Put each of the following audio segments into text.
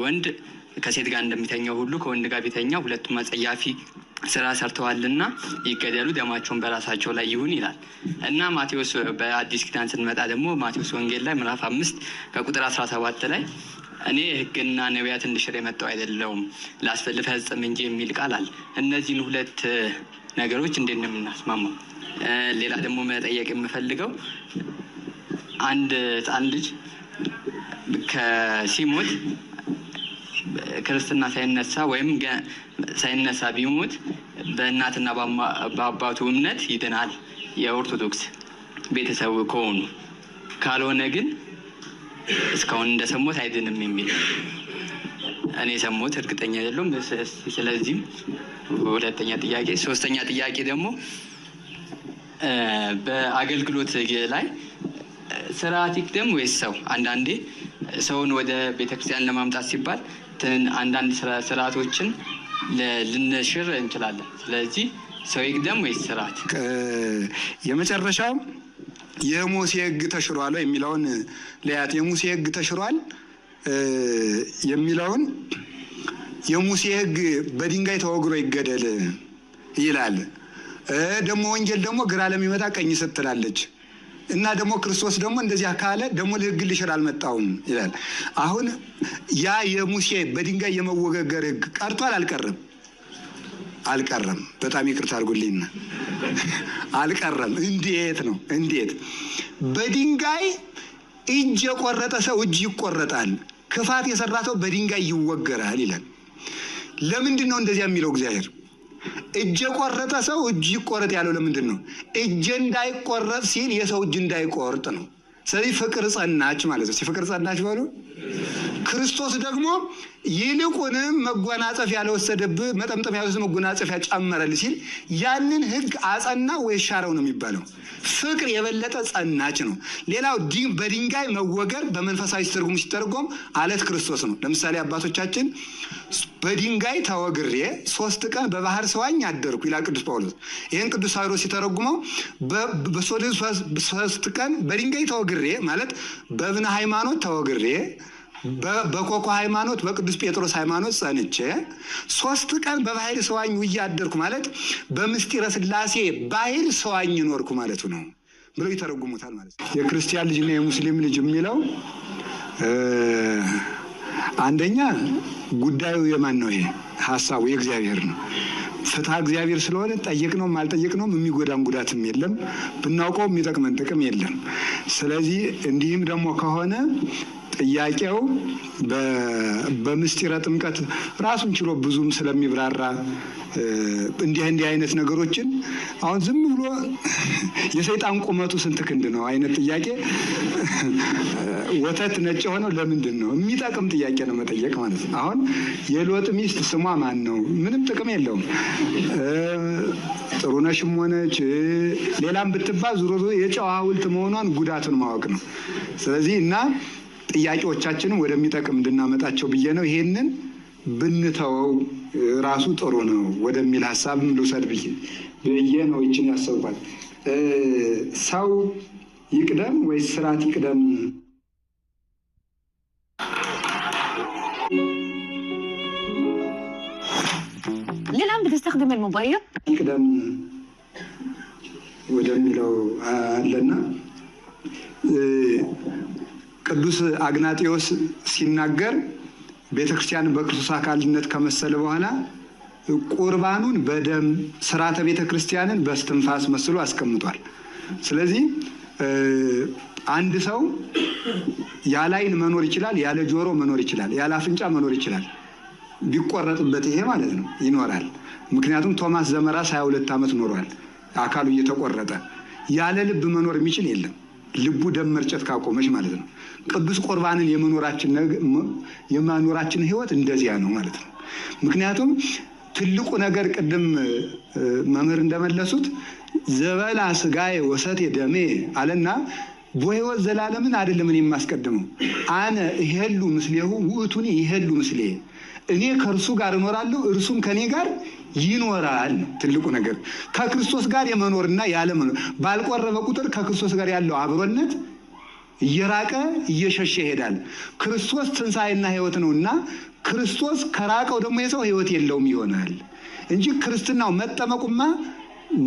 ወንድ ከሴት ጋር እንደሚተኛው ሁሉ ከወንድ ጋር ቢተኛ ሁለቱም አጸያፊ ስራ ሰርተዋልና ይገደሉ፣ ደማቸውን በራሳቸው ላይ ይሁን ይላል። እና ማቴዎስ በአዲስ ኪዳን ስንመጣ ደግሞ ማቴዎስ ወንጌል ላይ ምዕራፍ 5 ከቁጥር 17 ላይ እኔ ሕግና ነቢያት እንድሽር የመጣው አይደለሁም ልፈጽም እንጂ የሚል ቃል አለ። እነዚህን ሁለት ነገሮች እንዴት ነው የምናስማማው? ሌላ ደግሞ መጠየቅ የምፈልገው አንድ ሕፃን ልጅ ሲሞት ክርስትና ሳይነሳ ወይም ሳይነሳ ቢሞት በእናትና በአባቱ እምነት ይድናል፣ የኦርቶዶክስ ቤተሰብ ከሆኑ፣ ካልሆነ ግን እስካሁን እንደሰሙት አይድንም የሚል እኔ የሰሙት እርግጠኛ አይደለሁም። ስለዚህም ሁለተኛ ጥያቄ። ሶስተኛ ጥያቄ ደግሞ በአገልግሎት ላይ ስርዓት ይቅደም ወይስ ሰው? አንዳንዴ ሰውን ወደ ቤተክርስቲያን ለማምጣት ሲባል አንዳንድ ስርዓቶችን ልንሽር እንችላለን። ስለዚህ ሰው ይቅደም ወይስ ስርዓት? የመጨረሻው የሙሴ ሕግ ተሽሯል የሚለውን ለያት። የሙሴ ሕግ ተሽሯል የሚለውን የሙሴ ሕግ በድንጋይ ተወግሮ ይገደል ይላል። ደግሞ ወንጌል ደግሞ ግራ ለሚመጣ ቀኝ ስጥ ትላለች። እና ደግሞ ክርስቶስ ደግሞ እንደዚያ ካለ ደግሞ ሕግ ልሽር አልመጣሁም ይላል። አሁን ያ የሙሴ በድንጋይ የመወገገር ሕግ ቀርቷል አልቀረም? አልቀረም። በጣም ይቅርታ አድርጉልኝና አልቀረም። እንዴት ነው? እንዴት በድንጋይ እጅ የቆረጠ ሰው እጅ ይቆረጣል፣ ክፋት የሰራ ሰው በድንጋይ ይወገራል ይላል። ለምንድን ነው እንደዚያ የሚለው እግዚአብሔር? እጅ የቆረጠ ሰው እጅ ይቆረጥ ያለው ለምንድን ነው? እጅ እንዳይቆረጥ ሲል የሰው እጅ እንዳይቆርጥ ነው። ስለዚህ ፍቅር ጸናች ማለት ነው። ፍቅር ጸናች በሉ። ክርስቶስ ደግሞ ይልቁንም መጎናጸፊያ ያልወሰደብህ መጠምጠም ያልወሰደ መጎናጸፊያ ጨመረልህ ሲል ያንን ሕግ አጸና ወይ ሻረው ነው የሚባለው። ፍቅር የበለጠ ጸናች ነው። ሌላው በድንጋይ መወገር በመንፈሳዊ ትርጉም ሲተረጎም አለት ክርስቶስ ነው። ለምሳሌ አባቶቻችን በድንጋይ ተወግሬ 3 ቀን በባህር ሰዋኝ አደርኩ ይላል ቅዱስ ጳውሎስ። ይህን ቅዱስ ሳዊሮስ ሲተረጉመው 3 ቀን በድንጋይ ተወግሬ ማለት በብነ ሃይማኖት ተወግሬ በኮኮ ሃይማኖት በቅዱስ ጴጥሮስ ሃይማኖት ጸንቼ 3 ቀን በባህር ሰዋኝ ውዬ አደርኩ ማለት በምስጢረ ሥላሴ ባህር ሰዋኝ ኖርኩ ማለቱ ነው ብለው ይተረጉሙታል ማለት ነው። የክርስቲያን ልጅና የሙስሊም ልጅ የሚለው አንደኛ ጉዳዩ የማን ነው? ይሄ ሀሳቡ የእግዚአብሔር ነው። ፍትሐ እግዚአብሔር ስለሆነ ጠየቅነውም አልጠየቅነውም የሚጎዳን ጉዳትም የለም፣ ብናውቀው የሚጠቅመን ጥቅም የለም። ስለዚህ እንዲህም ደግሞ ከሆነ ጥያቄው በምስጢረ ጥምቀት ራሱን ችሎ ብዙም ስለሚብራራ እንዲህ እንዲህ አይነት ነገሮችን አሁን ዝም ብሎ የሰይጣን ቁመቱ ስንት ክንድ ነው አይነት ጥያቄ ወተት ነጭ የሆነው ለምንድን ነው? የሚጠቅም ጥያቄ ነው መጠየቅ ማለት ነው። አሁን የሎጥ ሚስት ስሟ ማን ነው? ምንም ጥቅም የለውም። ጥሩነሽም ሆነች ሌላም ብትባል ዞሮ ዞሮ የጨው ሐውልት መሆኗን ጉዳቱን ማወቅ ነው። ስለዚህ እና ጥያቄዎቻችንም ወደሚጠቅም እንድናመጣቸው ብዬ ነው። ይሄንን ብንተወው ራሱ ጥሩ ነው ወደሚል ሀሳብም ልውሰድ ብዬ ነው ይችን ያሰብኳት። ሰው ይቅደም ወይስ ስርዓት ይቅደም? ليه الآن بتستخدم الموبايل؟ ይቅደም ወደሚለው አለና ቅዱስ አግናጤዎስ ሲናገር ቤተክርስቲያንን በክርስቶስ አካልነት ከመሰለ በኋላ ቁርባኑን በደም ስርዓተ ቤተክርስቲያንን በስትንፋስ መስሎ አስቀምጧል። ስለዚህ አንድ ሰው ያለ ዓይን መኖር ይችላል፣ ያለ ጆሮ መኖር ይችላል፣ ያለ አፍንጫ መኖር ይችላል። ቢቆረጥበት ይሄ ማለት ነው ይኖራል። ምክንያቱም ቶማስ ዘመራስ 22 ዓመት ኖሯል አካሉ እየተቆረጠ። ያለ ልብ መኖር የሚችል የለም። ልቡ ደም መርጨት ካቆመች ማለት ነው። ቅዱስ ቁርባንን የመኖራችን ሕይወት እንደዚያ ነው ማለት ነው። ምክንያቱም ትልቁ ነገር ቅድም መምህር እንደመለሱት ዘበላ ስጋዬ ወሰቴ ደሜ አለና በሕይወት ዘላለምን አይደለም እኔ የማስቀድመው፣ አነ ይሄሉ ምስሌሁ ውእቱኒ ይሄሉ ምስሌ፣ እኔ ከእርሱ ጋር እኖራለሁ እርሱም ከኔ ጋር ይኖራል። ትልቁ ነገር ከክርስቶስ ጋር የመኖርና ያለመኖር ባልቆረበ ቁጥር ከክርስቶስ ጋር ያለው አብሮነት እየራቀ እየሸሸ ይሄዳል። ክርስቶስ ትንሣኤና ሕይወት ነውና ክርስቶስ ከራቀው ደግሞ የሰው ሕይወት የለውም ይሆናል እንጂ ክርስትናው መጠመቁማ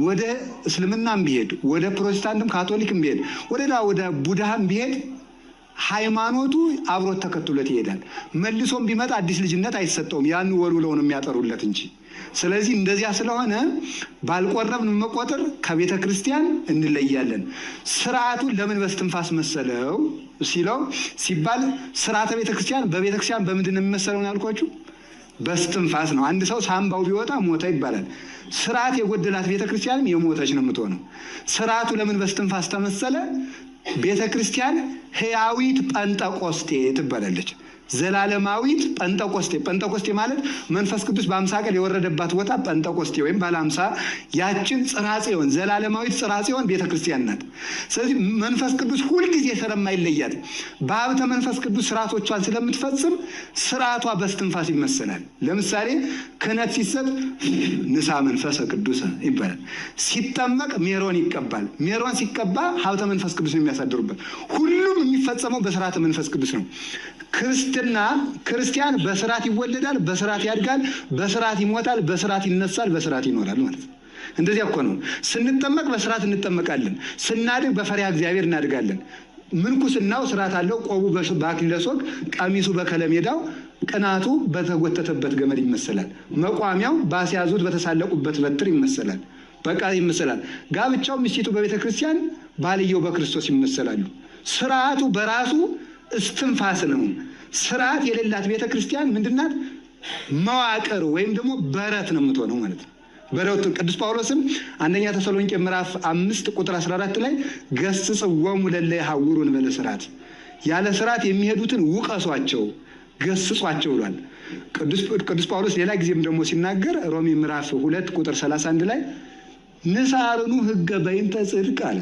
ወደ እስልምናም ቢሄድ፣ ወደ ፕሮቴስታንትም ካቶሊክም ቢሄድ፣ ወደ ቡድሃም ቢሄድ ሃይማኖቱ አብሮት ተከትሎት ይሄዳል። መልሶም ቢመጣ አዲስ ልጅነት አይሰጠውም። ያን ወልውለው ነው የሚያጠሩለት እንጂ። ስለዚህ እንደዚያ ስለሆነ ባልቆረብን መቆጠር ከቤተ ክርስቲያን እንለያለን። ስርዓቱን ለምን በስትንፋስ መሰለው ሲለው ሲባል ስርዓተ ቤተ ክርስቲያን በቤተ ክርስቲያን በምንድን ነው የሚመሰለው ያልኳችሁ? በስትንፋስ ነው። አንድ ሰው ሳምባው ቢወጣ ሞተ ይባላል። ስርዓት የጎደላት ቤተ ክርስቲያንም የሞተች ነው የምትሆነው። ስርዓቱ ለምን በስትንፋስ ተመሰለ? ቤተ ክርስቲያን ሕያዊት ጴንጠቆስቴ ትባላለች። ዘላለማዊት ጴንጠቆስቴ። ጴንጠቆስቴ ማለት መንፈስ ቅዱስ በ50 ቀን የወረደባት ቦታ ጴንጠቆስቴ ወይም ባለ 50 ያችን ጽርሐ ጽዮን፣ ዘላለማዊት ጽርሐ ጽዮን ቤተ ክርስቲያን ናት። ስለዚህ መንፈስ ቅዱስ ሁልጊዜ ስለማይለያት፣ በሀብተ መንፈስ ቅዱስ ስርዓቶቿን ስለምትፈጽም ስርዓቷ በስትንፋስ ይመሰላል። ለምሳሌ ክህነት ሲሰጥ ንሳ መንፈሰ ቅዱስ ይባላል። ሲጠመቅ ሜሮን ይቀባል። ሜሮን ሲቀባ ሀብተ መንፈስ ቅዱስ ነው የሚያሳድሩበት። ሁሉም የሚፈጸመው በስርዓተ መንፈስ ቅዱስ ነው። ክርስትና ክርስቲያን በስርዓት ይወለዳል፣ በስርዓት ያድጋል፣ በስርዓት ይሞታል፣ በስርዓት ይነሳል፣ በስርዓት ይኖራል ማለት ነው። እንደዚያ እኮ ነው። ስንጠመቅ በስርዓት እንጠመቃለን። ስናድግ በፈሪሃ እግዚአብሔር እናድጋለን። ምንኩስናው ስርዓት አለው። ቆቡ በአክሊለ ሦክ፣ ቀሚሱ በከለሜዳው፣ ቅናቱ በተጎተተበት ገመድ ይመሰላል። መቋሚያው ባስያዙት በተሳለቁበት በትር ይመሰላል። በቃ ይመሰላል። ጋብቻው ሚስቲቱ በቤተ ክርስቲያን፣ ባልየው በክርስቶስ ይመሰላሉ። ስርዓቱ በራሱ እስትንፋስ ነው። ስርዓት የሌላት ቤተ ክርስቲያን ምንድናት? መዋቅር ወይም ደግሞ በረት ነው የምትሆነው ማለት ነው። በረቱ ቅዱስ ጳውሎስም አንደኛ ተሰሎንቄ ምዕራፍ 5 ቁጥር 14 ላይ ገስጽዎሙ ለእለ ይሐውሩ እንበለ ስርዓት፣ ያለ ስርዓት የሚሄዱትን ውቀሷቸው፣ ገስጿቸው ብሏል። ቅዱስ ጳውሎስ ሌላ ጊዜም ደግሞ ሲናገር ሮሜ ምዕራፍ 2 ቁጥር 31 ላይ ንሳርኑ ሕገ በይንተ ጽድቅ አለ።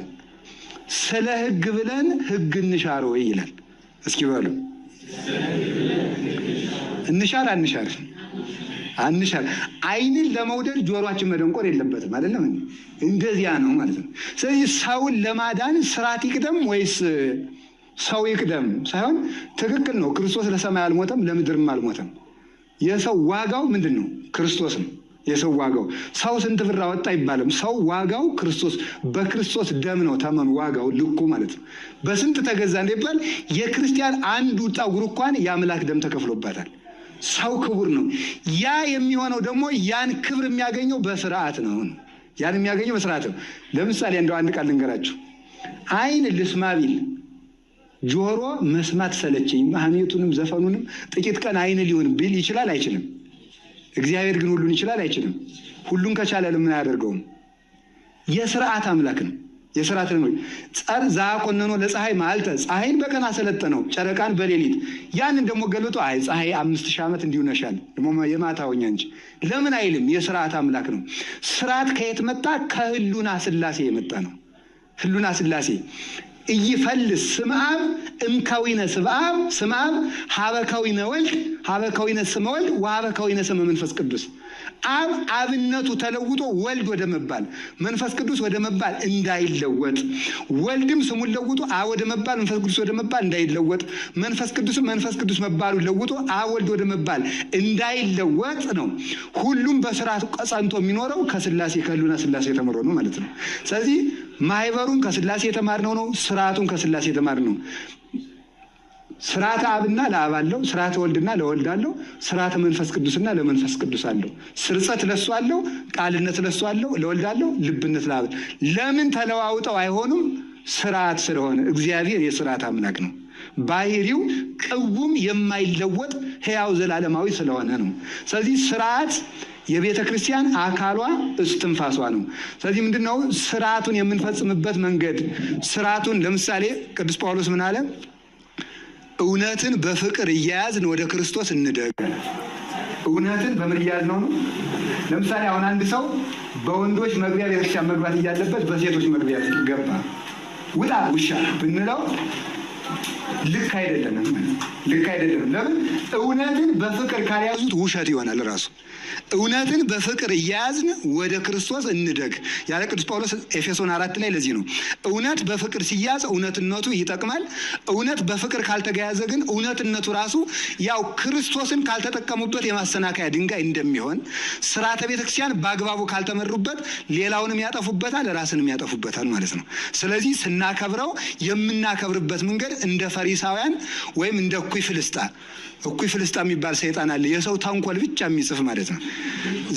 ስለ ሕግ ብለን ሕግ እንሻር ወይ ይላል። እስኪ በሉ እንሻር አንሻር? አንሻር። ዓይንን ለመውደድ ጆሮአችን መደንቆር የለበትም፣ አይደለም? እንደዚያ ነው ማለት ነው። ስለዚህ ሰውን ለማዳን ስርዓት ይቅደም ወይስ ሰው ይቅደም ሳይሆን ትክክል ነው። ክርስቶስ ለሰማይ አልሞተም፣ ለምድርም አልሞተም። የሰው ዋጋው ምንድን ነው? ክርስቶስ ነው። የሰው ዋጋው ሰው ስንት ብር አወጣ አይባልም። ሰው ዋጋው ክርስቶስ፣ በክርስቶስ ደም ነው ተመኑ፣ ዋጋው ልኩ ማለት ነው። በስንት ተገዛ እንደይባል የክርስቲያን አንዱ ጠጉር እንኳን የአምላክ ደም ተከፍሎበታል። ሰው ክቡር ነው። ያ የሚሆነው ደግሞ ያን ክብር የሚያገኘው በስርዓት ነው። ያን የሚያገኘው በስርዓት ነው። ለምሳሌ እንደው አንድ ቃል ልንገራችሁ። ዓይን ልስማ ቢል፣ ጆሮ መስማት ሰለቸኝ፣ ሐሜቱንም ዘፈኑንም ጥቂት ቀን ዓይን ሊሆን ቢል ይችላል አይችልም? እግዚአብሔር ግን ሁሉን ይችላል አይችልም? ሁሉን ከቻለ ለምን አያደርገውም? የስርዓት አምላክ ነው። የስርዓት ነው። ጸር ዛቆነኖ ለፀሐይ መዓልተ፣ ፀሐይን በቀን አሰለጠነው፣ ጨረቃን በሌሊት። ያንን ደግሞ ገልጦ አይ ፀሐይ 5000 ዓመት እንዲሁ ነሻል ደግሞ የማታወኛ እንጂ ለምን አይልም? የስርዓት አምላክ ነው። ስርዓት ከየት መጣ? ከህሉና ስላሴ የመጣ ነው። ህሉና ስላሴ ኢይፈልስ ስመ አብ እምከዊነ ስብአብ ስመ አብ ሀበከዊነ ወልድ ሀበከዊነ ስመ ወልድ ወሀበከዊነ ስመ መንፈስ ቅዱስ። አብ አብነቱ ተለውጦ ወልድ ወደ መባል፣ መንፈስ ቅዱስ ወደ መባል እንዳይለወጥ፣ ወልድም ስሙን ለውጦ አብ ወደ መባል፣ መንፈስ ቅዱስ ወደ መባል እንዳይለወጥ፣ መንፈስ ቅዱስም መንፈስ ቅዱስ መባሉ ለውጦ አብ ወልድ ወደ መባል እንዳይለወጥ ነው። ሁሉም በስርዓቱ ጸንቶ የሚኖረው ከስላሴ፣ ከህሉና ስላሴ ተምሮ ነው ማለት ነው። ስለዚህ ማህበሩን ከስላሴ የተማርነው ነው። ስርዓቱን ከስላሴ የተማርነው። ስርዓተ አብና ለአብ አለው፣ ስርዓተ ወልድና ለወልድ አለው፣ ስርዓተ መንፈስ ቅዱስና ለመንፈስ ቅዱስ አለው። ስርጸት ለሱ አለው፣ ቃልነት ለሱ አለው፣ ለወልድ አለው፣ ልብነት ለአብ። ለምን ተለዋውጠው አይሆኑም? ስርዓት ስለሆነ። እግዚአብሔር የስርዓት አምላክ ነው። ባህሪው ቅውም የማይለወጥ ሕያው ዘላለማዊ ስለሆነ ነው። ስለዚህ ስርዓት የቤተ ክርስቲያን አካሏ እስትንፋሷ ነው። ስለዚህ ምንድነው ስርዓቱን የምንፈጽምበት መንገድ? ስርዓቱን ለምሳሌ ቅዱስ ጳውሎስ ምን አለ? እውነትን በፍቅር እያያዝን ወደ ክርስቶስ እንደግ። እውነትን በምን እያያዝ ነው? ለምሳሌ አሁን አንድ ሰው በወንዶች መግቢያ ቤተክርስቲያን መግባት እያለበት በሴቶች መግቢያ ገባ፣ ውጣ ውሻ ብንለው ልክ አይደለም። ልክ አይደለም። ለምን እውነትን በፍቅር ካልያዙት ውሸት ይሆናል ራሱ። እውነትን በፍቅር እያያዝን ወደ ክርስቶስ እንደግ ያለ ቅዱስ ጳውሎስ ኤፌሶን 4 ላይ ለዚህ ነው። እውነት በፍቅር ሲያዝ እውነትነቱ ይጠቅማል። እውነት በፍቅር ካልተገያዘ ግን እውነትነቱ ራሱ ያው ክርስቶስን ካልተጠቀሙበት የማሰናከያ ድንጋይ እንደሚሆን፣ ስርዓተ ቤተክርስቲያን በአግባቡ ካልተመሩበት ሌላውንም ያጠፉበታል፣ ራስንም ያጠፉበታል ማለት ነው። ስለዚህ ስናከብረው የምናከብርበት መንገድ እንደ ፈሪሳውያን ወይም እንደ እኩይ ፍልስጣ፣ እኩይ ፍልስጣ የሚባል ሰይጣን አለ። የሰው ተንኮል ብቻ የሚጽፍ ማለት ነው።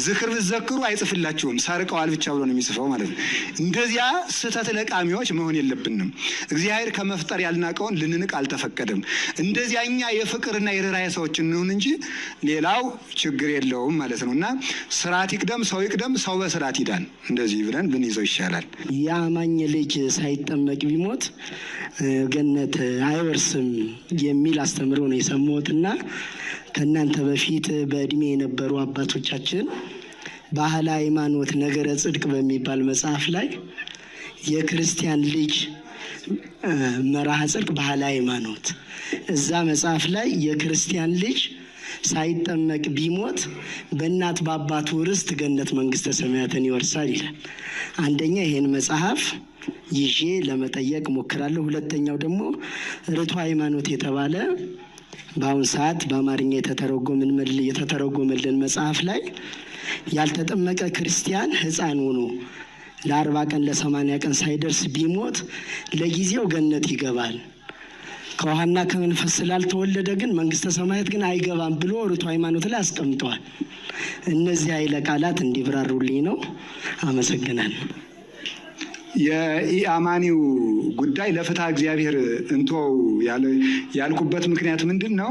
ዝክር ብትዘክሩ አይጽፍላችሁም፣ ሰርቀዋል ብቻ ብሎ ነው የሚጽፈው ማለት ነው። እንደዚያ ስህተት ለቃሚዎች መሆን የለብንም። እግዚአብሔር ከመፍጠር ያልናቀውን ልንንቅ አልተፈቀደም። እንደዚያ እኛ የፍቅርና የርኅራኄ ሰዎች እንሁን እንጂ ሌላው ችግር የለውም ማለት ነው። እና ስርዓት ይቅደም፣ ሰው ይቅደም፣ ሰው በስርዓት ይዳን። እንደዚህ ብለን ብንይዘው ይሻላል። የአማኝ ልጅ ሳይጠመቅ ቢሞት ገነት አይወርስም የሚል አስተምሮ ነው የሰማሁትና ከእናንተ በፊት በእድሜ የነበሩ አባቶቻችን ባህለ ሃይማኖት ነገረ ጽድቅ በሚባል መጽሐፍ ላይ የክርስቲያን ልጅ መርሃ ጽድቅ ባህለ ሃይማኖት እዛ መጽሐፍ ላይ የክርስቲያን ልጅ ሳይጠመቅ ቢሞት በእናት በአባቱ ርስት ገነት መንግስተ ሰማያትን ይወርሳል ይላል። አንደኛ ይሄን መጽሐፍ ይዤ ለመጠየቅ ሞክራለሁ። ሁለተኛው ደግሞ ርቱዐ ሃይማኖት የተባለ በአሁን ሰዓት በአማርኛ የተተረጎመልን መጽሐፍ ላይ ያልተጠመቀ ክርስቲያን ሕፃን ሆኖ ለ40 ቀን ለ80 ቀን ሳይደርስ ቢሞት ለጊዜው ገነት ይገባል፣ ከውሃና ከመንፈስ ስላልተወለደ ግን መንግስተ ሰማያት ግን አይገባም ብሎ ርቱዐ ሃይማኖት ላይ አስቀምጠዋል። እነዚህ ኃይለ ቃላት እንዲብራሩልኝ ነው። አመሰግናለሁ። የኢአማኒው ጉዳይ ለፍትሐ እግዚአብሔር እንተው ያልኩበት ምክንያት ምንድን ነው?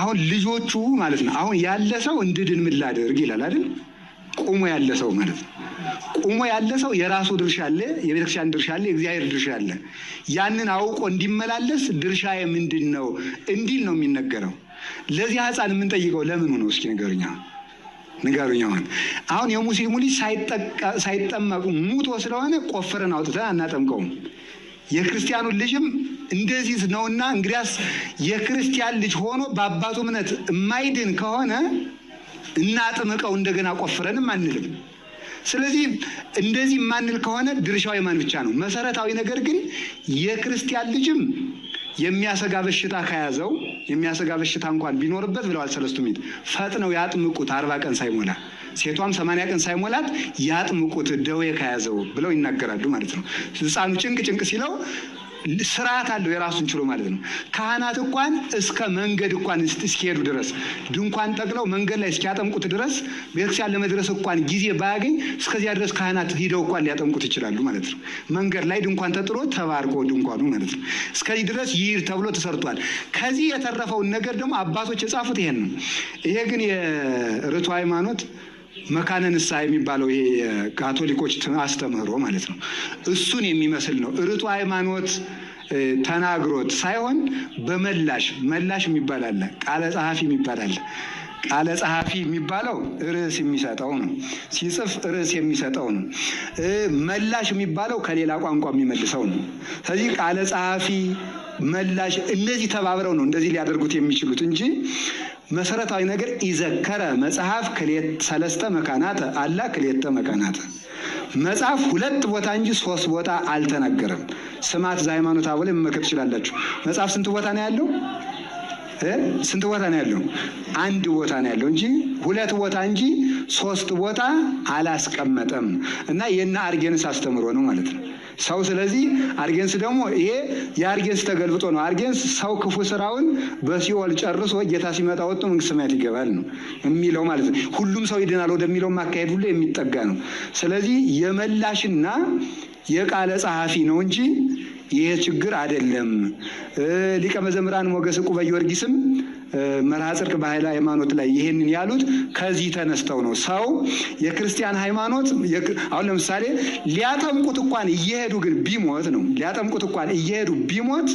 አሁን ልጆቹ ማለት ነው፣ አሁን ያለ ሰው እንድድን ምን ላድርግ ይላል አይደል? ቁሞ ያለ ሰው ማለት ነው። ቁሞ ያለ ሰው የራሱ ድርሻ አለ፣ የቤተክርስቲያን ድርሻ አለ፣ የእግዚአብሔር ድርሻ አለ። ያንን አውቆ እንዲመላለስ ድርሻዬ ምንድን ነው እንዲል ነው የሚነገረው። ለዚህ ሕፃን የምንጠይቀው ለምኑ ነው? እስኪ ንገሩኛ ንገሩኝ። አሁን የሙስሊሙ ልጅ ሳይጠመቅ ሙቶ ስለሆነ ቆፍረን አውጥተን አናጠምቀውም። የክርስቲያኑ ልጅም እንደዚህ ነውና እንግዲያስ የክርስቲያን ልጅ ሆኖ በአባቱ እምነት የማይድን ከሆነ እናጥምቀው እንደገና ቆፍረንም አንልም። ስለዚህ እንደዚህ የማንል ከሆነ ድርሻው የማን ብቻ ነው? መሰረታዊ ነገር ግን የክርስቲያን ልጅም የሚያሰጋ በሽታ ከያዘው፣ የሚያሰጋ በሽታ እንኳን ቢኖርበት ብለዋል ሰለስቱ ምዕት፣ ፈጥነው ያጥምቁት 40 ቀን ሳይሞላ፣ ሴቷም 80 ቀን ሳይሞላት ያጥምቁት ደዌ ከያዘው ብለው ይናገራሉ ማለት ነው። ሕፃኑ ጭንቅ ጭንቅ ሲለው ስርዓት አለው የራሱን ችሎ ማለት ነው። ካህናት እንኳን እስከ መንገድ እንኳን እስኪሄዱ ድረስ፣ ድንኳን ጠቅለው መንገድ ላይ እስኪያጠምቁት ድረስ፣ ቤተክርስቲያን ለመድረስ እንኳን ጊዜ ባያገኝ እስከዚያ ድረስ ካህናት ሂደው እንኳን ሊያጠምቁት ይችላሉ ማለት ነው። መንገድ ላይ ድንኳን ተጥሎ ተባርኮ ድንኳኑ ማለት ነው። እስከዚህ ድረስ ይሂድ ተብሎ ተሰርቷል። ከዚህ የተረፈውን ነገር ደግሞ አባቶች የጻፉት ይሄን ነው። ይሄ ግን የርቱዐ ሃይማኖት መካነ ንስሐ የሚባለው ይሄ የካቶሊኮች አስተምህሮ ማለት ነው። እሱን የሚመስል ነው። ርቱዐ ሃይማኖት ተናግሮት ሳይሆን በመላሽ መላሽ የሚባል አለ፣ ቃለ ጸሐፊ የሚባል አለ። ቃለ ጸሐፊ የሚባለው ርዕስ የሚሰጠው ነው። ሲጽፍ ርዕስ የሚሰጠው ነው። መላሽ የሚባለው ከሌላ ቋንቋ የሚመልሰው ነው። ስለዚህ ቃለ ጸሐፊ፣ መላሽ እነዚህ ተባብረው ነው እንደዚህ ሊያደርጉት የሚችሉት እንጂ መሰረታዊ ነገር ኢዘከረ መጽሐፍ ሰለስተ መካናተ አላ ክልኤተ መካናተ፣ መጽሐፍ ሁለት ቦታ እንጂ ሶስት ቦታ አልተናገረም። ስማት ዘሃይማኖት አበው ላይ መመከት ትችላላችሁ። መጽሐፍ ስንት ቦታ ነው ያለው? ስንት ቦታ ነው ያለው? አንድ ቦታ ነው ያለው እንጂ ሁለት ቦታ እንጂ ሶስት ቦታ አላስቀመጠም። እና የነ አርጌንስ አስተምሮ ነው ማለት ነው። ሰው ስለዚህ አርጌንስ ደግሞ ይሄ የአርጌንስ ተገልብጦ ነው። አርጌንስ ሰው ክፉ ስራውን በሲኦል ጨርሶ ጌታ ሲመጣ ወጥቶ መንግስተ ሰማያት ይገባል ነው የሚለው ማለት ነው። ሁሉም ሰው ይድናል ወደሚለው ማካሄድ ሁሉ የሚጠጋ ነው። ስለዚህ የመላሽና የቃለ ጸሐፊ ነው እንጂ ይሄ ችግር አይደለም። ሊቀ መዘምራን ሞገስ ዕቁበ ጊዮርጊስም መርሃ ጽድቅ በኃይለ ሃይማኖት ላይ ይሄንን ያሉት ከዚህ ተነስተው ነው። ሰው የክርስቲያን ሃይማኖት አሁን ለምሳሌ ሊያጠምቁት እንኳን እየሄዱ ግን ቢሞት ነው፣ ሊያጠምቁት እንኳን እየሄዱ ቢሞት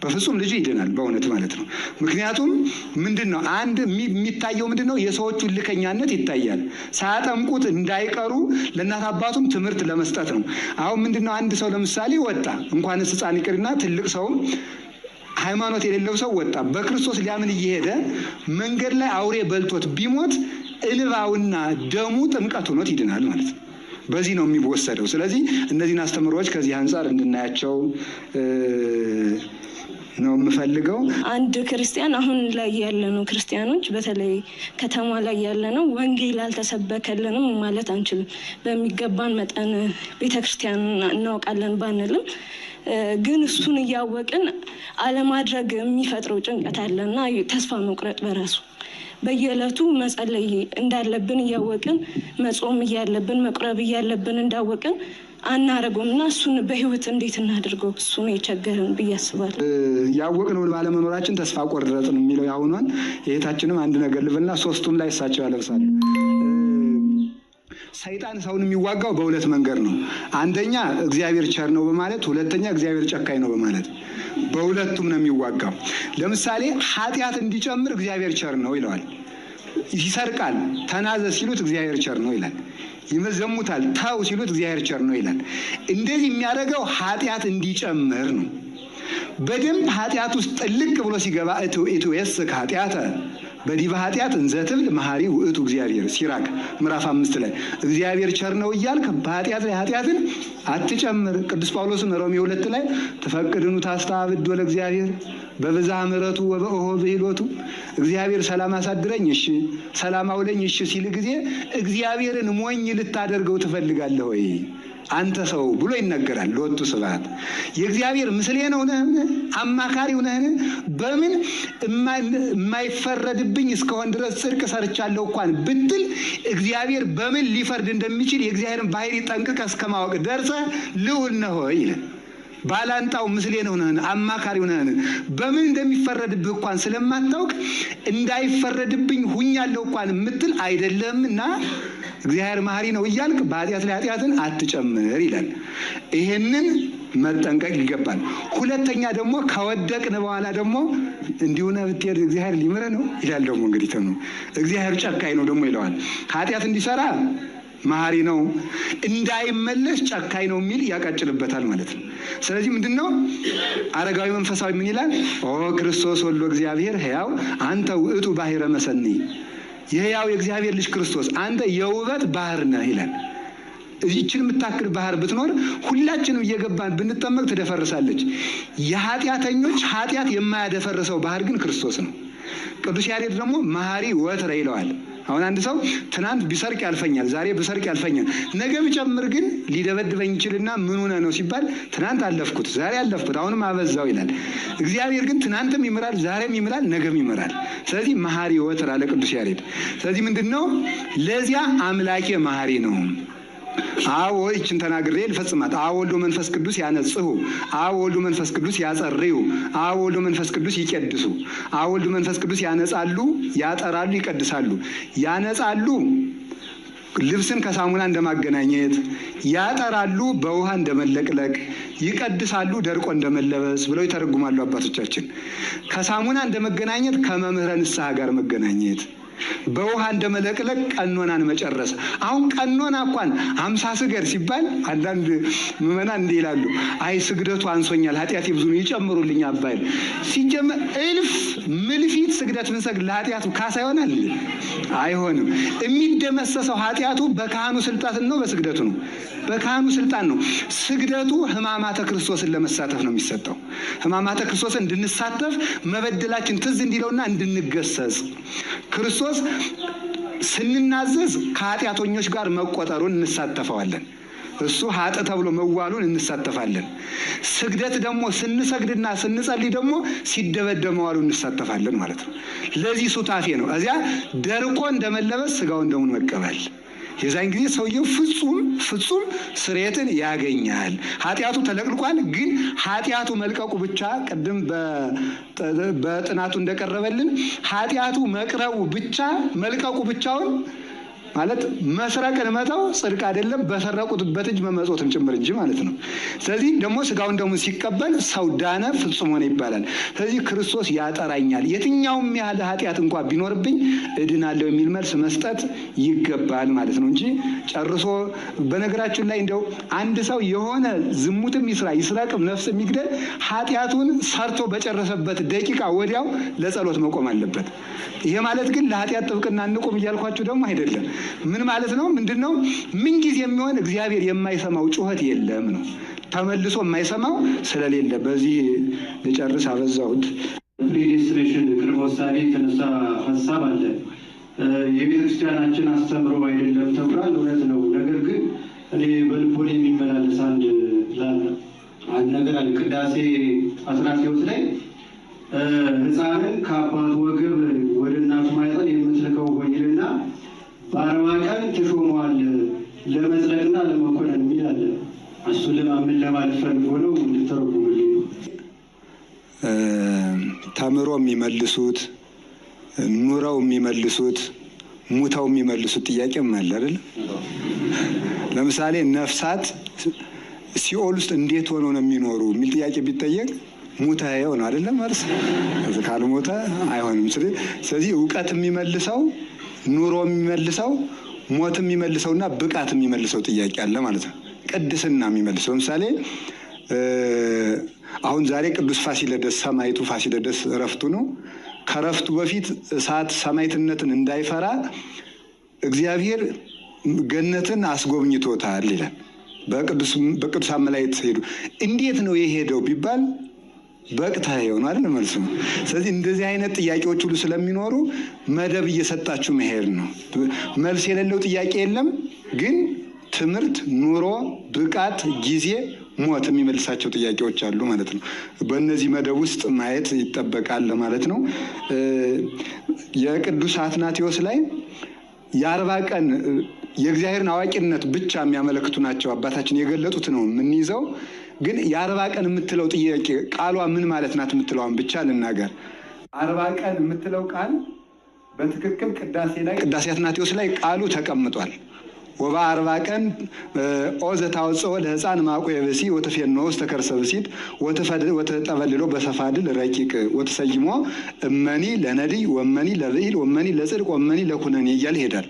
በፍጹም ልጁ ይድናል በእውነት ማለት ነው። ምክንያቱም ምንድን ነው አንድ የሚታየው ምንድን ነው? የሰዎቹ ልከኛነት ይታያል። ሳያጠምቁት እንዳይቀሩ ለእናት አባቱም ትምህርት ለመስጠት ነው። አሁን ምንድን ነው አንድ ሰው ለምሳሌ ወጣ፣ እንኳንስ ሕፃን ይቅርና ትልቅ ሰውም ሃይማኖት የሌለው ሰው ወጣ በክርስቶስ ሊያምን እየሄደ መንገድ ላይ አውሬ በልቶት ቢሞት እንባውና ደሙ ጥምቀት ሆኖት ይድናል ማለት ነው። በዚህ ነው የሚወሰደው። ስለዚህ እነዚህን አስተምሮዎች ከዚህ አንጻር እንድናያቸው ነው የምፈልገው። አንድ ክርስቲያን አሁን ላይ ያለነው ክርስቲያኖች በተለይ ከተማ ላይ ያለነው ወንጌል አልተሰበከልንም ማለት አንችልም። በሚገባን መጠን ቤተክርስቲያን እናውቃለን ባንልም ግን እሱን እያወቅን አለማድረግ የሚፈጥረው ጭንቀት አለና ተስፋ መቁረጥ በራሱ በየዕለቱ መጸለይ እንዳለብን እያወቅን መጾም እያለብን መቁረብ እያለብን እንዳወቅን አናረገውም እና እሱን በህይወት እንዴት እናድርገው? እሱ ነው የቸገረን ብዬ አስባለሁ። ያወቅነውን ባለመኖራችን ተስፋ ቆረጥን የሚለው ያሁኗን የእህታችንም አንድ ነገር ልበልና ሶስቱም ላይ እሳቸው ያለብሳሉ። ሰይጣን ሰውን የሚዋጋው በሁለት መንገድ ነው። አንደኛ እግዚአብሔር ቸር ነው በማለት፣ ሁለተኛ እግዚአብሔር ጨካኝ ነው በማለት። በሁለቱም ነው የሚዋጋው። ለምሳሌ ኃጢአት እንዲጨምር እግዚአብሔር ቸር ነው ይለዋል። ይሰርቃል፣ ተናዘዝ ሲሉት እግዚአብሔር ቸር ነው ይላል። ይዘሙታል፣ ተው ሲሉት እግዚአብሔር ቸር ነው ይላል። እንደዚህ የሚያደርገው ኃጢአት እንዲጨምር ነው። በደንብ ኃጢአት ውስጥ ጥልቅ ብሎ ሲገባ ኢትዌስክ ኃጢአተ በዲበ ኃጢአት እንዘ ትብል መሐሪ ውእቱ እግዚአብሔር ሲራክ ምዕራፍ 5 ላይ እግዚአብሔር ቸር ነው እያልክ በኃጢአት ላይ ኃጢአትን አትጨምር። ቅዱስ ጳውሎስም ሮሜ 2 ላይ ተፈቅድኑ ታስተአብዶ ለእግዚአብሔር በብዝሃ ምሕረቱ ወበኦሆ ብሂሎቱ እግዚአብሔር ሰላም አሳድረኝ እሺ፣ ሰላም አውለኝ እሺ ሲል ጊዜ እግዚአብሔርን ሞኝ ልታደርገው ትፈልጋለህ ወይ አንተ ሰው ብሎ ይነገራል። ለወጡ ስብሐት የእግዚአብሔር ምስሌ ነው ነህን? አማካሪው ነህን? በምን የማይፈረድብኝ እስከሆን ድረስ ጽድቅ ሰርቻለሁ እንኳን ብትል እግዚአብሔር በምን ሊፈርድ እንደሚችል የእግዚአብሔርን ባህሪ ጠንቅቀህ እስከማወቅ ደርሰህ ልዑል ነህ ወይ ይላል። ባላንጣው ምስሌ ነው ነህን? አማካሪው ነህን? በምን እንደሚፈረድብህ እንኳን ስለማታውቅ እንዳይፈረድብኝ ሁኛለሁ እንኳን የምትል አይደለምና እግዚአብሔር መሐሪ ነው እያልክ በኃጢአት ላይ ኃጢአትን አትጨምር ይላል። ይሄንን መጠንቀቅ ይገባል። ሁለተኛ ደግሞ ከወደቅን በኋላ ደግሞ እንዲሁ ነህ ብትሄድ እግዚአብሔር ሊምርህ ነው ይላል። ደግሞ እንግዲህ ተኑ እግዚአብሔር ጨካኝ ነው ደግሞ ይለዋል። ኃጢአት እንዲሰራ መሐሪ ነው፣ እንዳይመለስ ጨካኝ ነው የሚል ያቃጭልበታል ማለት ነው። ስለዚህ ምንድነው አረጋዊ መንፈሳዊ ምን ይላል? ኦ ክርስቶስ ወልዶ እግዚአብሔር ሕያው አንተ ውእቱ ባሕረ መሰኒ፣ የሕያው የእግዚአብሔር ልጅ ክርስቶስ አንተ የውበት ባህር ነህ ይላል። ይችን የምታክል ባህር ብትኖር ሁላችንም እየገባን ብንጠመቅ ትደፈርሳለች። የኃጢአተኞች ኃጢአት የማያደፈርሰው ባህር ግን ክርስቶስ ነው። ቅዱስ ያሬድ ደግሞ መሐሪ ወትረ ይለዋል። አሁን አንድ ሰው ትናንት ቢሰርቅ ያልፈኛል፣ ዛሬ ብሰርቅ ያልፈኛል፣ ነገ ብጨምር ግን ሊደበድበኝ ይችልና ምን ሆነ ነው ሲባል ትናንት አለፍኩት፣ ዛሬ አለፍኩት፣ አሁንም አበዛው ይላል። እግዚአብሔር ግን ትናንትም ይምራል፣ ዛሬም ይምራል፣ ነገም ይምራል። ስለዚህ መሐሪ ወትር አለ ቅዱስ ያሬድ። ስለዚህ ምንድነው ለዚያ አምላኬ መሐሪ ነው። አብ ይችን ተናግሬ ልፈጽማት። አብ ወልድ መንፈስ ቅዱስ ያነጽሁ፣ አብ ወልድ መንፈስ ቅዱስ ያጸርዩ፣ አብ ወልድ መንፈስ ቅዱስ ይቀድሱ። አብ ወልድ መንፈስ ቅዱስ ያነጻሉ፣ ያጠራሉ፣ ይቀድሳሉ። ያነጻሉ ልብስን ከሳሙና እንደማገናኘት፣ ያጠራሉ በውሃ እንደመለቅለቅ፣ ይቀድሳሉ ደርቆ እንደመለበስ ብለው ይተረጉማሉ አባቶቻችን። ከሳሙና እንደመገናኘት ከመምህረ ንስሐ ጋር መገናኘት፣ በውሃ እንደመለቅለቅ ቀኖናን መጨረስ። አሁን ቀኖና እንኳን 50 ስገድ ሲባል አንዳንድ ምዕመናን እንዲህ ይላሉ፣ አይ ስግደቱ አንሶኛል፣ ኃጢአቴ ብዙ ነው፣ ይጨምሩልኝ አባይል። ሲጀመር እልፍ ምልፊት ስግደት ብንሰግድ ለኃጢአቱ ካሳ ይሆናል? አይሆንም። የሚደመሰሰው ኃጢአቱ በካህኑ ስልጣን ነው፣ በስግደቱ ነው። በካህኑ ስልጣን ነው። ስግደቱ ሕማማተ ክርስቶስን ለመሳተፍ ነው የሚሰጠው። ሕማማተ ክርስቶስን እንድንሳተፍ መበደላችን ትዝ እንዲለውና እንድንገሰጽ ክርስቶስ ስንናዘዝ ከኃጢአተኞች ጋር መቆጠሩን እንሳተፈዋለን። እሱ ኃጥእ ተብሎ መዋሉን እንሳተፋለን። ስግደት ደግሞ ስንሰግድና ስንጸልይ ደግሞ ሲደበደብ መዋሉን እንሳተፋለን ማለት ነው። ለዚህ ሱታፌ ነው። እዚያ ደርቆ እንደመለበስ ስጋውን ደሙን መቀበል። የዛን ጊዜ ሰውየው ፍጹም ፍጹም ስርየትን ያገኛል። ኃጢአቱ ተለቅልቋል። ግን ኃጢአቱ መልቀቁ ብቻ ቅድም በጥናቱ እንደቀረበልን ኃጢአቱ መቅረቡ ብቻ መልቀቁ ብቻውን ማለት መስረቅን መተው ጽድቅ አይደለም፣ በሰረቁትበት እጅ መመጽወትም ጭምር እንጂ ማለት ነው። ስለዚህ ደግሞ ስጋውን ደሙን ሲቀበል ሰው ዳነ፣ ፍጹም ሆነ ይባላል። ስለዚህ ክርስቶስ ያጠራኛል፣ የትኛውም ያህል ኃጢአት እንኳ ቢኖርብኝ እድናለሁ የሚል መልስ መስጠት ይገባል ማለት ነው እንጂ ጨርሶ በነገራችን ላይ እንደው አንድ ሰው የሆነ ዝሙትም ይስራ ይስረቅም ነፍስ የሚግደል ኃጢአቱን ሰርቶ በጨረሰበት ደቂቃ ወዲያው ለጸሎት መቆም አለበት። ይሄ ማለት ግን ለኃጢአት ጥብቅና እንቁም እያልኳችሁ ደግሞ አይደለም። ምን ማለት ነው? ምንድነው? ምን ጊዜ የሚሆን እግዚአብሔር የማይሰማው ጩኸት የለም ነው። ተመልሶ የማይሰማው ስለሌለ በዚህ ልጨርስ፣ አበዛሁት። Predestination ቅድመ ውሳኔ የተነሳ ሀሳብ አለ። የቤተክርስቲያናችን አስተምሮ አይደለም ተብሏል። እውነት ነው። ነገር ግን እኔ በልቦኔ የሚመላለስ አንድ ነገር አለ። ቅዳሴ አትናቴዎስ ላይ ሕፃንን ከአባቱ ወገብ ወደ እናቱ ማኅፀን የምትልከው ሆይ ይልና በ40 ቀን ተሾመዋል ለመጽደቅና ለመኮነን የሚል አለ። እሱን ለማመን ለማለት ፈልጎ ነው፣ እንድተረጉምልኝ ነው። ተምሮ የሚመልሱት፣ ኑረው የሚመልሱት፣ ሙተው የሚመልሱት ጥያቄም አለ አይደል? ለምሳሌ ነፍሳት ሲኦል ውስጥ እንዴት ሆነው ነው የሚኖሩ የሚል ጥያቄ ቢጠየቅ ሙተኸው ነው አይደለም መልስ። ካልሞተ አይሆንም። ስለዚህ እውቀት የሚመልሰው፣ ኑሮ የሚመልሰው፣ ሞት የሚመልሰውና ብቃት የሚመልሰው ጥያቄ አለ ማለት ነው። ቅድስና የሚመልሰው ለምሳሌ አሁን ዛሬ ቅዱስ ፋሲለደስ ሰማዕቱ ፋሲለደስ እረፍቱ ነው። ከእረፍቱ በፊት እሳት ሰማዕትነትን እንዳይፈራ እግዚአብሔር ገነትን አስጎብኝቶታል ይላል። በቅዱሳን መላእክት ሄዱ። እንዴት ነው የሄደው ቢባል በቅተህ ነው አይደል መልሱ። ስለዚህ እንደዚህ አይነት ጥያቄዎች ሁሉ ስለሚኖሩ መደብ እየሰጣችሁ መሄድ ነው። መልስ የሌለው ጥያቄ የለም። ግን ትምህርት፣ ኑሮ፣ ብቃት፣ ጊዜ፣ ሞት የሚመልሳቸው ጥያቄዎች አሉ ማለት ነው። በእነዚህ መደብ ውስጥ ማየት ይጠበቃል ለማለት ነው። የቅዱስ አትናቴዎስ ላይ የ40 ቀን የእግዚአብሔርን አዋቂነት ብቻ የሚያመለክቱ ናቸው አባታችን የገለጡት ነው የምንይዘው። ግን የ40 ቀን የምትለው ጥያቄ ቃሏ ምን ማለት ናት የምትለዋን ብቻ ልናገር። 40 ቀን የምትለው ቃል በትክክል ቅዳሴ ላይ ቅዳሴ አትናቴዎስ ላይ ቃሉ ተቀምጧል። ወባ 40 ቀን ኦ ዘታወጽኦ ለሕፃን ማዕቆ ብእሲ ወተፌኖ ውስተ ከርሰ ብእሲት ወተጠበልሎ በሰፋድል ረቂቅ ወተሰይሞ እመኒ ለነዲይ ወመኒ ለብኢል ወመኒ ለጽድቅ ወመኒ ለኩነኔ እያለ ይሄዳል።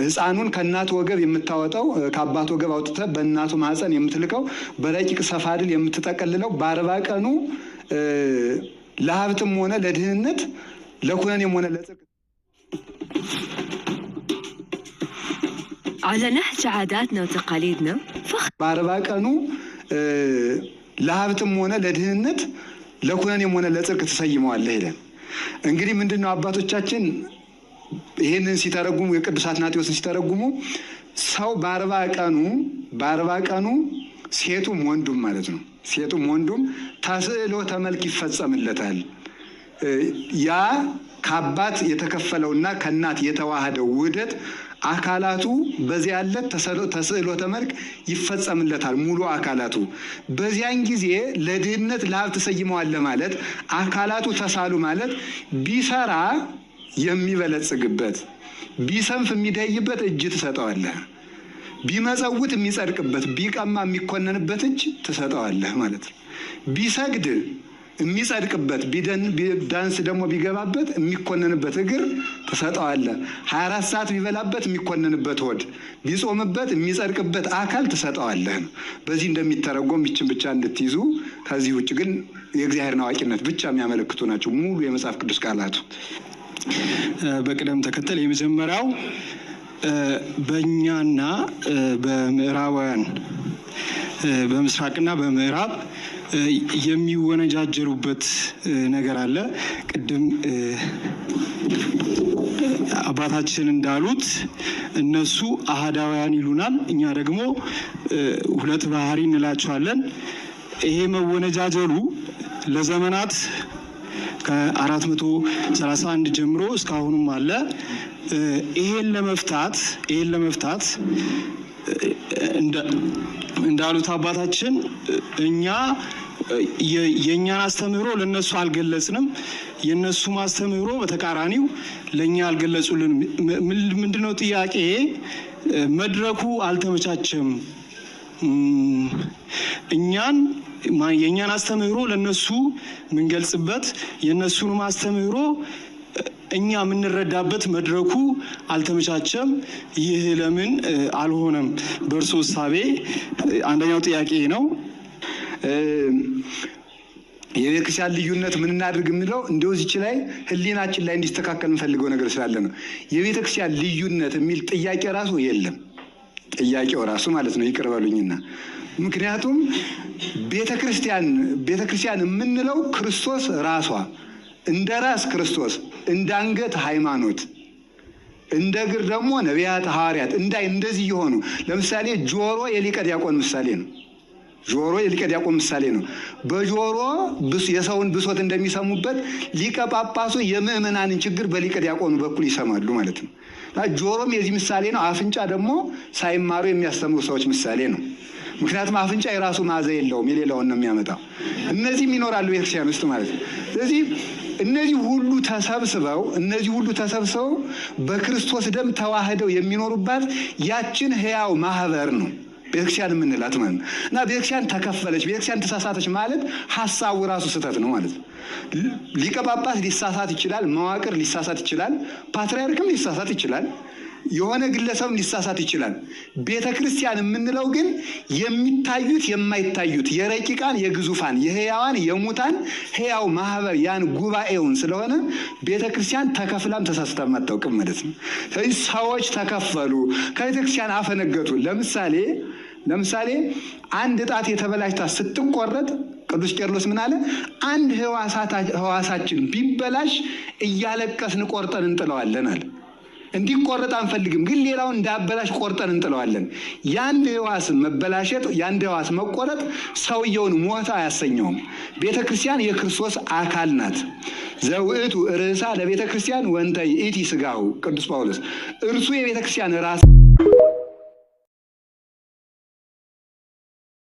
ሕፃኑን ከእናቱ ወገብ የምታወጣው፣ ከአባቱ ወገብ አውጥተህ በእናቱ ማህፀን የምትልከው፣ በረቂቅ ሰፋድል የምትጠቀልለው በ40 ቀኑ ለሀብትም ሆነ ለድህነት ለኩነኔም ሆነ ለጽድቅ على نهج عاداتنا وتقاليدنا فخ በ40 ቀኑ ለሀብትም ሆነ ለድህነት ለኩነኔም ሆነ ለጽድቅ ትሰይመዋለህ ይላል። እንግዲህ ምንድነው አባቶቻችን ይህንን ሲተረጉሙ የቅዱስ አትናቴዎስን ሲተረጉሙ ሰው በ40 ቀኑ ሴቱም ወንዱም ማለት ነው። ሴቱም ወንዱም ተስዕሎተ መልክ ይፈጸምለታል። ያ ከአባት የተከፈለውና ከእናት የተዋህደው ውህደት አካላቱ በዚያ ያለ ተስዕሎተ መልክ ይፈጸምለታል። ሙሉ አካላቱ በዚያን ጊዜ ለድህነት ለሀብት ተሰይመዋል ማለት አካላቱ ተሳሉ ማለት ቢሰራ የሚበለጽግበት፣ ቢሰንፍ የሚደይበት እጅ ትሰጠዋለህ። ቢመጸውት የሚጸድቅበት፣ ቢቀማ የሚኮነንበት እጅ ትሰጠዋለህ ማለት ነው። ቢሰግድ የሚጸድቅበት፣ ዳንስ ደግሞ ቢገባበት የሚኮነንበት እግር ትሰጠዋለህ። 24 ሰዓት ቢበላበት የሚኮነንበት ሆድ፣ ቢጾምበት የሚጸድቅበት አካል ትሰጠዋለህ ነው። በዚህ እንደሚተረጎም ይችን ብቻ እንድትይዙ። ከዚህ ውጭ ግን የእግዚአብሔርን አዋቂነት ብቻ የሚያመለክቱ ናቸው ሙሉ የመጽሐፍ ቅዱስ ቃላቱ። በቅደም ተከተል የመጀመሪያው በእኛና በምዕራባውያን በምስራቅና በምዕራብ የሚወነጃጀሩበት ነገር አለ። ቅድም አባታችን እንዳሉት እነሱ አህዳውያን ይሉናል፣ እኛ ደግሞ ሁለት ባህሪ እንላቸዋለን። ይሄ መወነጃጀሉ ለዘመናት ከ431 ጀምሮ እስካሁንም አለ። ይሄን ለመፍታት እንዳሉት አባታችን እኛ የኛን አስተምህሮ ለነሱ አልገለጽንም፣ የእነሱ ማስተምህሮ በተቃራኒው ለእኛ አልገለጹልንም። ምንድነው ጥያቄ? መድረኩ አልተመቻቸም። እኛን የእኛን አስተምህሮ ለእነሱ የምንገልጽበት፣ የእነሱንም አስተምህሮ እኛ የምንረዳበት መድረኩ አልተመቻቸም። ይህ ለምን አልሆነም? በእርሶ እሳቤ አንደኛው ጥያቄ ነው። የቤተክርስቲያን ልዩነት ምን እናድርግ የሚለው እንደው እዚች ላይ ሕሊናችን ላይ እንዲስተካከል የምፈልገው ነገር ስላለ ነው። የቤተክርስቲያን ልዩነት የሚል ጥያቄ ራሱ የለም። ጥያቄው ራሱ ማለት ነው። ይቅር በሉኝና ምክንያቱም ቤተክርስቲያን የምንለው ክርስቶስ ራሷ እንደ ራስ ክርስቶስ፣ እንደ አንገት ሃይማኖት፣ እንደ እግር ደግሞ ነቢያት፣ ሐዋርያት እንዳይ እንደዚህ የሆኑ፣ ለምሳሌ ጆሮ የሊቀ ዲያቆን ምሳሌ ነው። ጆሮ የሊቀ ዲያቆን ምሳሌ ነው። በጆሮ የሰውን ብሶት እንደሚሰሙበት ሊቀ ጳጳሱ የምዕመናንን ችግር በሊቀ ዲያቆኑ በኩል ይሰማሉ ማለት ነው። ጆሮም የዚህ ምሳሌ ነው። አፍንጫ ደግሞ ሳይማሩ የሚያስተምሩ ሰዎች ምሳሌ ነው። ምክንያቱም አፍንጫ የራሱ መዓዛ የለውም፣ የሌላውን ነው የሚያመጣው። እነዚህም ይኖራሉ ቤተክርስቲያን ውስጥ ማለት ነው። ስለዚህ እነዚህ ሁሉ ተሰብስበው በክርስቶስ ደም ተዋህደው የሚኖሩባት ያችን ህያው ማህበር ነው ቤተክርስቲያን የምንላት ማለት ነው። እና ቤተክርስቲያን ተከፈለች፣ ቤተክርስቲያን ተሳሳተች ማለት ሀሳቡ ራሱ ስህተት ነው ማለት ነው። ሊቀ ጳጳስ ሊሳሳት ይችላል፣ መዋቅር ሊሳሳት ይችላል፣ ፓትርያርክም ሊሳሳት ይችላል፣ የሆነ ግለሰብም ሊሳሳት ይችላል። ቤተ ክርስቲያን የምንለው ግን የሚታዩት፣ የማይታዩት፣ የረቂቃን፣ የግዙፋን፣ የህያዋን፣ የሙታን ህያው ማህበር ያን ጉባኤውን ስለሆነ ቤተ ክርስቲያን ተከፍላም ተሳስታም አታውቅም ማለት ነው። ስለዚህ ሰዎች ተከፈሉ፣ ከቤተ ክርስቲያን አፈነገጡ። ለምሳሌ አንድ ጣት የተበላሽታ ስትቆረጥ ቅዱስ ቄርሎስ ምን አለ? አንድ ህዋሳችን ቢበላሽ እያለቀስን ቆርጠን እንጥለዋለን አለ። እንዲቆረጥ አንፈልግም፣ ግን ሌላውን እንዳበላሽ ቆርጠን እንጥለዋለን። የአንድ ህዋስ መበላሸት፣ የአንድ ህዋስ መቆረጥ ሰውየውን ሞተ አያሰኘውም። ቤተ ክርስቲያን የክርስቶስ አካል ናት። ዘውእቱ ርእሳ ለቤተ ክርስቲያን ወእንተ ይእቲ ስጋሁ፣ ቅዱስ ጳውሎስ እርሱ የቤተ ክርስቲያን ራስ